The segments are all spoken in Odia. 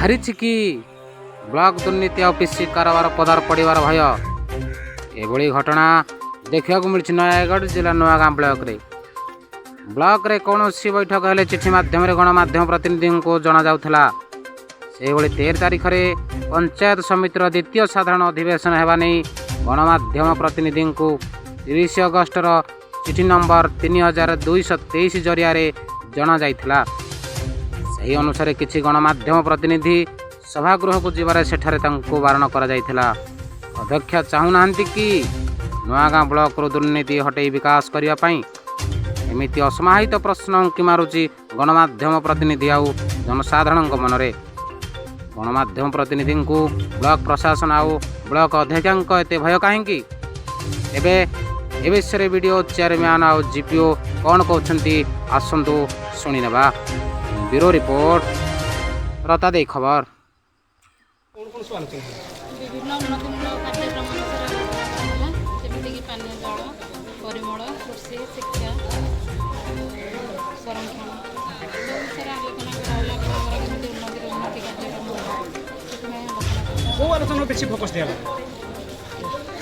ବାହାରିଛି କି ବ୍ଲକ ଦୁର୍ନୀତି ଆଉ ପିସି କାରବାର ପଦାର ପଡ଼ିବାର ଭୟ? ଏଭଳି ଘଟଣା ଦେଖିବାକୁ ମିଳିଛି ନୟାଗଡ଼ ଜିଲ୍ଲା ନୂଆଗାଁ ବ୍ଲକରେ। ବ୍ଲକରେ କୌଣସି ବୈଠକ ହେଲେ ଚିଠି ମାଧ୍ୟମରେ ଗଣମାଧ୍ୟମ ପ୍ରତିନିଧିଙ୍କୁ ଜଣାଯାଉଥିଲା। ସେହିଭଳି 13 ତାରିଖରେ ପଞ୍ଚାୟତ ସମିତିର ଦ୍ୱିତୀୟ ସାଧାରଣ ଅଧିବେଶନ ହେବା ନେଇ ଗଣମାଧ୍ୟମ ପ୍ରତିନିଧିଙ୍କୁ 30 ଅଗଷ୍ଟର ଚିଠି ନମ୍ବର 3223 ଜରିଆରେ ଜଣାଯାଇଥିଲା। ସେହି ଅନୁସାରେ କିଛି ଗଣମାଧ୍ୟମ ପ୍ରତିନିଧି ସଭାଗୃହକୁ ଯିବାରେ ସେଠାରେ ତାଙ୍କୁ ବାରଣ କରାଯାଇଥିଲା। ଅଧ୍ୟକ୍ଷା ଚାହୁଁନାହାନ୍ତି କି ନୂଆଗାଁ ବ୍ଲକରୁ ଦୁର୍ନୀତି ହଟେଇ ବିକାଶ କରିବା ପାଇଁ? ଏମିତି ଅସମାହିତ ପ୍ରଶ୍ନ ଉଙ୍କି ମାରୁଛି ଗଣମାଧ୍ୟମ ପ୍ରତିନିଧି ଆଉ ଜନସାଧାରଣଙ୍କ ମନରେ। ଗଣମାଧ୍ୟମ ପ୍ରତିନିଧିଙ୍କୁ ବ୍ଲକ ପ୍ରଶାସନ ଆଉ ବ୍ଲକ ଅଧ୍ୟକ୍ଷାଙ୍କ ଏତେ ଭୟ କାହିଁକି? ଏବେ ଏ ବିଷୟରେ ବିଡ଼ିଓ, ଚେୟାରମ୍ୟାନ୍ ଆଉ ଜିପିଓ କ'ଣ କହୁଛନ୍ତି, ଆସନ୍ତୁ ଶୁଣିନେବା। ବ୍ୟୁରୋ ରିପୋର୍ଟ, ରତାଦେଇ ଖବର। କ'ଣ କ'ଣ ସବୁ ଆଲୋଚନା ହେଲା? ବିଭିନ୍ନ ଉନ୍ନତିମୂଳକ କାର୍ଯ୍ୟକ୍ରମ ବିଷୟରେ ଆଲୋଚନା କରାଗଲା, ଯେମିତିକି ପାନୀୟ ଜଳ, ପରିମଳ, କୃଷି, ଶିକ୍ଷା, ସଂରକ୍ଷଣ, ସବୁ ବିଷୟରେ ଆଲୋଚନା କରାଗଲା। ଗ୍ରାମର କେମିତି ଉନ୍ନତି କାର୍ଯ୍ୟକ୍ରମ ହେବ, ସେଥିପାଇଁ ଆଲୋଚନା କରାଗଲା। କେଉଁ ଆଲୋଚନା ବେଶୀ ଫୋକସ୍ ଦିଆଗଲା?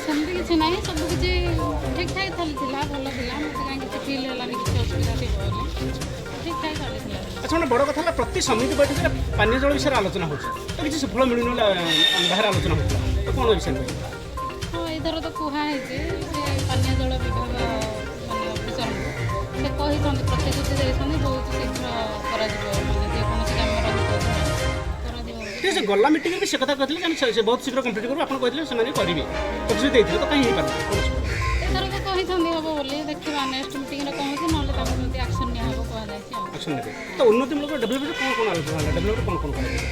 ସେମିତି କିଛି ନାହିଁ, ସବୁ କିଛି ଠିକ୍ ଠାକ୍ ଚାଲିଥିଲା, ଭଲ ଥିଲା। ମୋତେ କାହିଁ କିଛି ଫିଲ୍ ହେଲାନି କିଛି ଅସୁବିଧା ଥିବ ବୋଲି। ଠିକ୍ ଠାକ୍ ଚାଲିଥିଲା। ଆଚ୍ଛା, ଗୋଟେ ବଡ଼ କଥା ହେଲା, ପ୍ରତି ସମିତି ବୈଠକରେ ପାନୀୟ ଜଳ ବିଷୟରେ ଆଲୋଚନା ହେଉଛି, ତ କିଛି ସୁଫଳ ମିଳୁନି ବୋଲି ବାହାରେ ଆଲୋଚନା ହେଉଥିଲା। ତ କ'ଣ ବିଷୟରେ କହିବେ? ହଁ, ଏଇଥର ତ କୁହା ହେଇଛି ସେ ପାନୀୟ ଜଳ ବିଭାଗ ମାନେ ଅଫିସରଙ୍କୁ। ସେ କହିଛନ୍ତି, ପ୍ରତିଶ୍ରୁତି ଦେଇଛନ୍ତି, ବହୁତ ଶୀଘ୍ର କରାଯିବ, ମାନେ ଯେକୌଣସି କାମ ରହିଥିବ କରାଯିବ ବୋଲି। ଠିକ୍ ଅଛି, ଗଲା ମିଟିଂରେ ବି ସେ କଥା କହିଥିଲେ ଯେ ଆମେ ସେ ବହୁତ ଶୀଘ୍ର କମ୍ପ୍ଲିଟ୍ କରିବୁ। ଆପଣ କହିଥିଲେ ସେମାନେ କରିବେ, ପ୍ରତିଶ୍ରୁତି ଦେଇଥିଲେ, ତ କାହିଁ ହେଇପାରୁନି? କ'ଣ ଅସୁବିଧା? ଏଥର ତ କହିଛନ୍ତି ହେବ ବୋଲି। ଦେଖିବା ନେକ୍ସଟ ମିଟିଂରେ କ'ଣ ହେଉଛି, ନହେଲେ ତାଙ୍କ ପ୍ରତି ଆକ୍ସନ୍ ନିଆହେବ କୁହାଯାଇଛି ଆଉ। ଆକ୍ସନ୍ ନେବେ। ତ ଉନ୍ନତିମୂଳକ ଡେଭଲପମେଣ୍ଟ କ'ଣ କ'ଣ ଆଲୋଚନା ହେଲା? ଡେଭଲପମେଣ୍ଟ କ'ଣ କ'ଣ କରାଯିବ?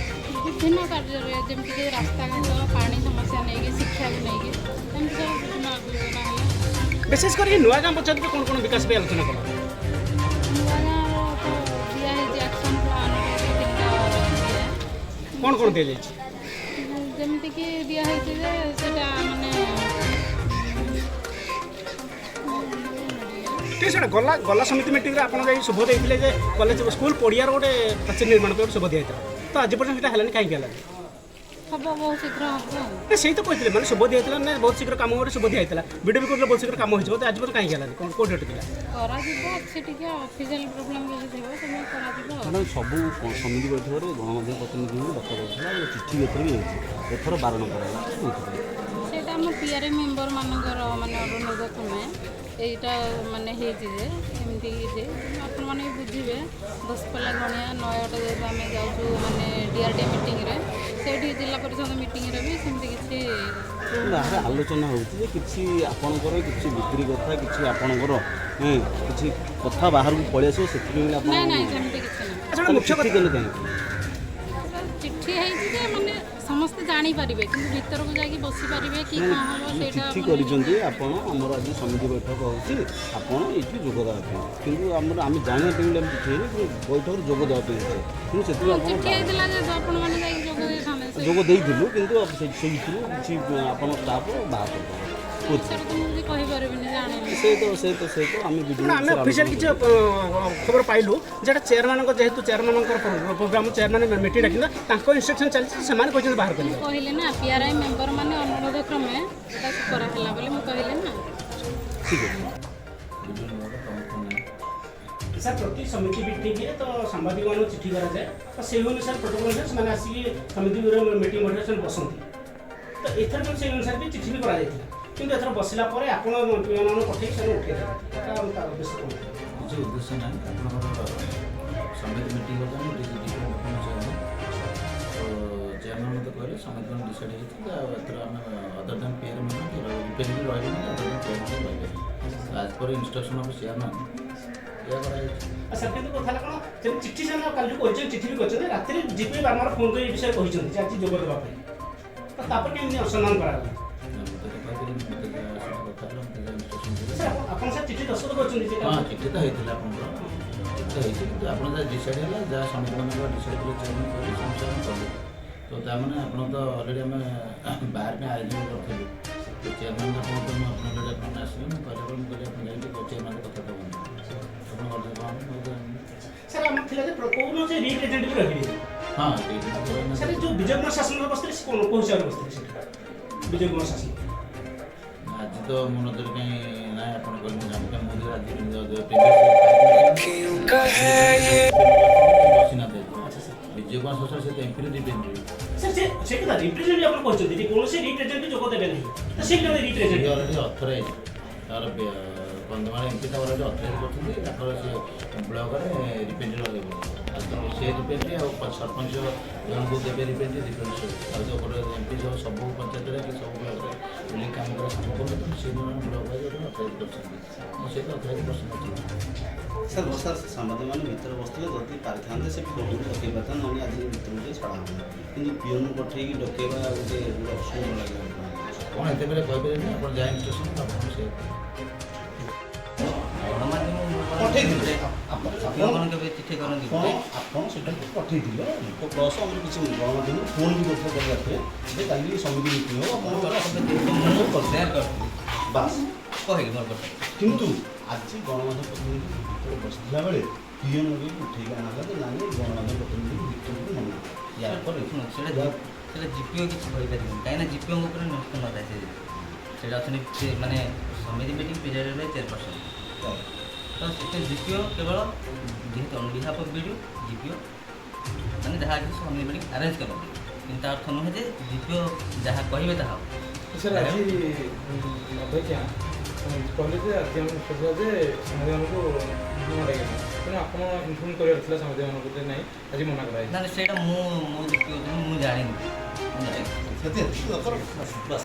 ବିଭିନ୍ନ କାର୍ଯ୍ୟରେ, ଯେମିତିକି ରାସ୍ତାଘାଟ, ପାଣି ସମସ୍ୟା ନେଇକି, ଶିକ୍ଷାକୁ ନେଇକି, ଏମିତି ସବୁ ବିଭିନ୍ନ ଆଲୋଚନା ହେଲା। ବିଶେଷ କରିକି ନୂଆ ଗାଁ ପଞ୍ଚାୟତରେ କ'ଣ କ'ଣ ବିକାଶ ପାଇଁ ଆଲୋଚନା କଲା? ନୂଆ ଗାଁର ତ ଦିଆହେଇଛି ଆକ୍ସନ୍ ପ୍ଲାନ୍ ତିନିଟା ଇଏ। କ'ଣ କ'ଣ ଦିଆଯାଇଛି? ଯେମିତିକି ଦିଆହେଇଛି ଯେ ସେଇଟା ମାନେ ଠିକ୍, ସେଟା ଗଲା ଗଲା ସମିତି ମିଟିଂରେ ଆପଣ ଯାଇ ଶୁଭ ଦେଇଥିଲେ ଯେ କଲେଜ ସ୍କୁଲ ପଡ଼ିଆର ଗୋଟେ ପାଚେରୀ ନିର୍ମାଣ ପାଇଁ ଗୋଟେ ଶୁଭ ଦିଆଯାଇଥିଲା। ତ ଆଜି ପର୍ଯ୍ୟନ୍ତ ସେଟା ହେଲାନି, କାହିଁକି ହେଲାନି? ହବ, ବହୁତ ଶୀଘ୍ର ହବ ଆଉ। ନା, ସେଇ ତ କହିଥିଲେ, ମାନେ ଶୁଭ ଦିଆଯାଇଥିଲା ମାନେ ବହୁତ ଶୀଘ୍ର କାମ ଗୋଟେ ଶୁଭ ଦିଆଯାଇଥିଲା। ଭିଡ଼ିଓ ବି କରୁଥିଲେ ବହୁତ ଶୀଘ୍ର କାମ ହେଇଯିବ। ତ ଆଜି ପର୍ଯ୍ୟନ୍ତ କାହିଁକି ହେଲାନି? କ'ଣ କୋଉଠି ଅଟକିଲା? କରାଯିବ, ଅଛି ଟିକେ ଅଫିସିଆଲ ପ୍ରୋବ୍ଲେମ୍ ଯଦି ଥିବ ସେମିତି କରାଯିବ ଆଉ। ମ୍ୟାଡ଼ାମ୍, ସବୁ ସମିତି ବୈଠକରେ ଗଣମାଧ୍ୟମ ପ୍ରତିନିଧିଙ୍କୁ ଡକାଯାଉଥିଲା ଆଉ ଚିଠି ଏଥର ବି ହେଇଛି। ଏଥର ବାରଣ କରାଗଲା, କୋଉଥିପାଇଁ? ସେଇଟା ଆମ ପିଆର୍ଆଇ ମେମ୍ବରମାନଙ୍କର ମାନେ ଅନୁରୋଧ କ୍ରମେ ଏଇଟା ମାନେ ହେଇଛି ଯେ ଏମିତି ଯେ ଆପଣମାନେ ବି ବୁଝିବେ। ଦଶପଲ୍ଲା, ଗଣିଆ, ନୟାଗଡ଼ ଯେହେତୁ ଆମେ ଯାଉଛୁ ମାନେ ଡିଆର୍ଡି ମିଟିଂରେ, ସେଇଠି ଜିଲ୍ଲା ପରିଷଦ ମିଟିଂରେ ବି ସେମିତି କିଛି ବାହାରେ ଆଲୋଚନା ହେଉଛି ଯେ କିଛି ଆପଣଙ୍କର କିଛି ବିକ୍ରି କଥା, କିଛି ଆପଣଙ୍କର କିଛି କଥା ବାହାରକୁ ପଳେଇ ଆସିବ, ସେଥିପାଇଁ ଆପଣ ନାଇଁ ନାଇଁ, ସେମିତି କିଛି ନାହିଁ। ଆଚ୍ଛା, ଗୋଟେ ମୁଖ୍ୟ ଚିଠି କଥା କଲେ କାହିଁକି? ଚିଠି ହେଇଛି ଯେ ମାନେ ସମସ୍ତେ ଜାଣିପାରିବେ, କିନ୍ତୁ ଭିତରକୁ ଯାଇକି ବସିପାରିବେ କି କ'ଣ ହେବ ସେଇଟା ଚିଠି ମାନେ କରିଛନ୍ତି ଆପଣ, ଆମର ଆଜି ସମିତି ବୈଠକ ହେଉଛି, ଆପଣ ଏଇଠି ଯୋଗ ଦେବା ପାଇଁ। କିନ୍ତୁ ଆମର ଆମେ ଜାଣିବା ପାଇଁ ବୋଲି ଆମେ ଚିଠି ହେଇନି, କିନ୍ତୁ ବୈଠକରେ ଯୋଗ ଦେବା ପାଇଁ ହେଇଛି। କିନ୍ତୁ ସେଥିରୁ ଆପଣ ଚିଠି ହେଇଥିଲା ଯେ ଆପଣମାନେ ଯାଇକି ଯୋଗ ଦେଇଥାନ୍ତେ ଯୋଗ ଦେଇଥିଲୁ, କିନ୍ତୁ ସେଇଥିରୁ କିଛି ଆପଣ ଷ୍ଟାଫ୍ ବାହାର କରିଦେଲେ। ସେଇଟା ତ ମୁଁ କିଛି କହିପାରିବିନି, ଜାଣିନି। ସେ ତ ଆମେ ବିଭିନ୍ନ ଆମେ ବିଷୟରେ ଅଫିସିଆଲ ଆଲୋଚନା କିଛି ଖବର ପାଇଲୁ ଯେଟା ଚେୟାରମ୍ୟାନଙ୍କ, ଯେହେତୁ ଚେୟାରମ୍ୟାନଙ୍କର ପ୍ରୋଗ୍ରାମ, ଚେୟାରମ୍ୟାନ ମିଟିଂ ଡାକିଲେ, ତାଙ୍କ ଇନଷ୍ଟ୍ରକ୍ସନ ଚାଲିଛି, ସେମାନେ କହିଛନ୍ତି ବାହାର କରିବା। ମୁଁ କହିଲି ନା, ପିଆର୍ଆଇ ମେମ୍ବର ମାନେ ଅନୁରୋଧ କ୍ରମେ ଏଇଟା କରାହେଲା ବୋଲି ମୁଁ କହିଲି ନା। ଠିକ୍ ଅଛି। ସାର୍, ପ୍ରତି ସମିତି ମିଟିଂରେ ତ ସାମ୍ବାଦିକମାନଙ୍କୁ ଚିଠି କରାଯାଏ। ତ ସେଇ ଅନୁସାରେ, ପ୍ରୋଟୋକଲ୍ ଅନୁସାରେ ସେମାନେ ଆସିକି ସମିତି ମିଟିଂ ବୈଠକରେ ସେମାନେ ବସନ୍ତି। ତ ଏଥର କିନ୍ତୁ ସେଇ ଅନୁସାରେ ବି ଚିଠି ବି କରାଯାଇଥିଲା, କିନ୍ତୁ ଏଥର ବସିଲା ପରେ ଆପଣ ପିଅନମାନଙ୍କୁ ପଠେଇକି ସେମାନେ ଉଠେଇ ଦେଲେ। ତାର ଉଦ୍ଦେଶ୍ୟ କ'ଣ? କିଛି ଉଦ୍ଦେଶ୍ୟ ନାହିଁ। ଆପଣଙ୍କର ସମିତି ମିଟିଂ ବର୍ତ୍ତମାନ ଡିସିଡି ଚେୟାରମ୍ୟାନ୍, ତ ଚେୟାରମ୍ୟାନ୍ ମୋତେ କହିଲେ ସମିତି ମାନେ ଡିସାଇଡ଼୍ ହେଇଛି ଯେ ଆଉ ଏଥର ଆମେ ଅଦର ଦାନ୍ ପିଆର୍ ମାନେ ରିପ୍ରେଜେଣ୍ଟେଟିଭ୍ ରହିବେନି, ଅଦର ଦାନ୍ ଚେୟାରମ୍ୟାନ୍ ରହିବେ। ଆଜ୍ ପର୍ ଇନଷ୍ଟ୍ରକ୍ସନ୍ ଅଫ୍ ଚେୟାରମ୍ୟାନ୍ ଏହା କରାଯାଇଛି। ଆଉ ସାର୍, କିନ୍ତୁ କଥା ହେଲା କ'ଣ, ଯେମିତି ଚିଠି ସେମାନେ କାଲିଠୁ କହିଛନ୍ତି, ଚିଠି ବି କରିଛନ୍ତି, ରାତିରେ ଜିପି ବାରମ୍ବାର ଫୋନ୍ କରି ଏ ବିଷୟରେ କହିଛନ୍ତି ଯେ ଆଜି ଯୋଗ ଦେବା ପାଇଁ। ତ ତାପରେ କେମିତି ଅସମ୍ମାନ କରାଗଲା? ନା, ମୁଁ ତ କହିପାରିବିନି। ମୋତେ ଯାହା ସହିତ କଥା ହେଲା, ମୋତେ ଯାହା ଇନଷ୍ଟ୍ରକ୍ସନ୍ ଦେଲେ। ସାର୍, ଆପଣ ସାର୍ ଚିଠି ଦସ୍ତଖତ କରିଛନ୍ତି ଯେ ହଁ, ଚିଠି ତ ହେଇଥିଲା ଆପଣଙ୍କର, ଚିଠି ତ ହେଇଛି, କିନ୍ତୁ ଆପଣ ଯାହା ଡିସାଇଡ଼୍ ହେଲା, ଯାହା ସମିତିମାନଙ୍କର ଡିସାଇଡ଼୍ କଲେ, ଚେୟାରମ୍ୟାନ୍ କହିଲେ, ସମସ୍ତେ ଆମେ କଲୁ। ତ ତାମାନେ ଆପଣ ତ ଅଲରେଡ଼ି ଆମେ ବାହାର ପାଇଁ ଆରେଞ୍ଜମେଣ୍ଟ କରିଥିଲୁ। ତ ଚେୟାରମ୍ୟାନ୍ ଆପଣ ତ ମୁଁ ଆପଣ ଅଲରେଡ଼ି ଆପଣ ଆସିଲେ, ମୁଁ କହିଲା ପରେ ମୁଁ କହିଲି ଆପଣ ଯାଇକି ଚେୟାରମ୍ୟାନ୍ କଥା କୁହନ୍ତୁ। ଆପଣ ଗଲେ କ'ଣ ମୁଁ ସାର୍, ଆମର ଥିଲା ଯେ କୌଣସି ରିପ୍ରେଜେଣ୍ଟେଟିଭ୍ ରହିବେ। ହଁ, ସେଇଟା। ସାର୍, ଯେଉଁ ବିଜୟ କୁମାର ଶାସନରେ ବସିଥିଲେ, ସେ କେଉଁ ହିସାବରେ ବସିଥିଲେ ସେଠି ବିଜୟ କୁମାର ଶାସନ? ଆଜି ତ ମୋ ନଜର କାହିଁ ନାହିଁ। ଆପଣ କହିଲେ ମୁଁ ଜାଣିଲି। ମୁଁ ତ ଆଜି ବସିନାହାନ୍ତି। ବିଜୟ କୁମାର ଶାସନ ସେ ତ ଏମ୍ପିରେ ରିପ୍ରେଜେଣ୍ଟେଟିଭ୍। ସାର୍, ସେ କଥା ରିପ୍ରେଜେଣ୍ଟେଟିଭ୍ ଆପଣ କହିଛନ୍ତି ଯେ କୌଣସି ରିପ୍ରେଜେଣ୍ଟେଟିଭ୍ ଯୋଗ ଦେବେ ନାହିଁ, ତ ସେ ଜଣେ ସେ ରିପ୍ରେଜେଣ୍ଟେଟିଭ୍। ଅଲରେଡ଼ି ଅଥରାଇଜ୍ ତାର କନ୍ଧମାଳ ଏମ୍ପି ତାଙ୍କର ଅଲରେଡ଼ି ଅଥରାଇଜ୍ କରିଛନ୍ତି। ତାଙ୍କର ସେ ବ୍ଲକରେ ରିପ୍ରେଜେଣ୍ଟେଟିଭ୍ ରହିବ। ଆଉ ତ ସେ ରିପ୍ରେଜେଣ୍ଟେଟିଭ୍ ଆଉ ସରପଞ୍ଚ ଜଣଙ୍କୁ ଦେବେ ରିପ୍ରେଜେଣ୍ଟେଟିଭ୍। ଆଉ ତ ଗୋଟେ ଏମ୍ପି ସବୁ ସବୁ ପଞ୍ଚାୟତରେ କି ସବୁ ବ୍ଲକରେ ବୁଲିକି କାମ କରିବା ସମ୍ଭବ ନୁହେଁ। ତେଣୁ ସେ ଜଣେ ବ୍ଲକ ୱାଇଜ୍ ଗୋଟେ ଅଥରାଇଜ୍ କରିଛନ୍ତି। ଆଉ ସେ ତ ଅଥରାଇଜ୍ ପର୍ସନ୍ ଅଛନ୍ତି। ସାର୍, ସାର୍, ସାମ୍ବାଦିକମାନେ ଭିତରେ ବସିଥିଲେ, ଯଦି ପାରିଥାନ୍ତେ ସେ ଫୋନ୍ରୁ ଡକେଇ ପାରିଥାନ୍ତେ, ନହେଲେ ଆଜି ଭିତରକୁ ଯାଇ ଛଡ଼ା ହେବନି। କିନ୍ତୁ ପିଅନକୁ ପଠେଇକି ଡକେଇବା ଗୋଟେ ଅସୁବିଧା ଲାଗିବ। କ'ଣ ଏତେ ବେଳେ କହିପାରିବେନି। ଆପଣ ଯାହା ଇନଷ୍ଟ୍ରକ୍ସନ୍ ଆପଣ ସେ ପଠେଇଥିଲେ। ଆପଣ କେବେ ଚିଠି କରନ୍ତି? ଆପଣ ଆପଣ ସେଟାକୁ ପଠେଇଥିଲେ ଲୋକ, ପ୍ଲସ୍ ଆମର କିଛି ଗଣମାଧ୍ୟମକୁ ଫୋନ୍ ବି କରିଥିଲେ କାଲି ରାତିରେ ଯେ କାଲି ସମିତି ମିଟିଂ ହେବ, ଆପଣ ସେୟାର କରିଥିଲି। ବାସ୍। କହିଲି ମୋର କଥା। କିନ୍ତୁ ଆଜି ଗଣମାଧ୍ୟମ ପ୍ରତିନିଧି ଭିତରେ ବସିଥିଲା ବେଳେ ପିଅନ ଲଗେଇକି ଉଠେଇକି ଆଣାଗଲା ଯେ ନାଇଁ, ଗଣମାଧ୍ୟମ ପ୍ରତିନିଧି ଭିତରକୁ ମନା। ୟା ପରେ ଶୁଣ, ସେଇଟା ଜିପିଓ କିଛି କହିପାରିବନି, କାହିଁକିନା ଜିପିଓଙ୍କ ଉପରେ ନିୟନ୍ତ୍ରଣ ନଥାଏ। ସେ ସେଇଟା ଅଛନ୍ତି, ସେ ମାନେ ସମିତି ମିଟିଂ ପ୍ରିଜାଇଡେଡ଼ ବାଇ ଚେୟାରପର୍ସନ୍। ତ ସେଠି ଜିପିଓ କେବଳ ଯେହେତୁ on behalf of BDO, GPO ମାନେ ଯାହା ଅଛି ସମିତି ମିଟିଂ ଆରେଞ୍ଜ କରନ୍ତି, କିନ୍ତୁ ତା ଅର୍ଥ ନୁହେଁ ଯେ ଜିପିଓ ଯାହା କହିବେ ତାହା ହେବ। ସାର୍, ଆଜି ଅଧ୍ୟକ୍ଷା କହିଲେ ଯେ ଆଜି ଆମେ ଖୋଜିବା ଯେ ସାମ୍ବାଦିକମାନଙ୍କୁ ମନା। ତେଣୁ ଆପଣ ଇନଫର୍ମ କରିବାର ଥିଲା ସାମ୍ବାଦିକମାନଙ୍କୁ ଯେ ନାଇଁ, ଆଜି ମନା କରାଯାଇଛି। ନା, ସେଇଟା ମୁଁ ମୋ ଦୃଷ୍ଟି ମୁଁ ଜାଣିନି, ମୁଁ ଜାଣିନି। ସେତିକି ଦରକାର, ବାସ୍।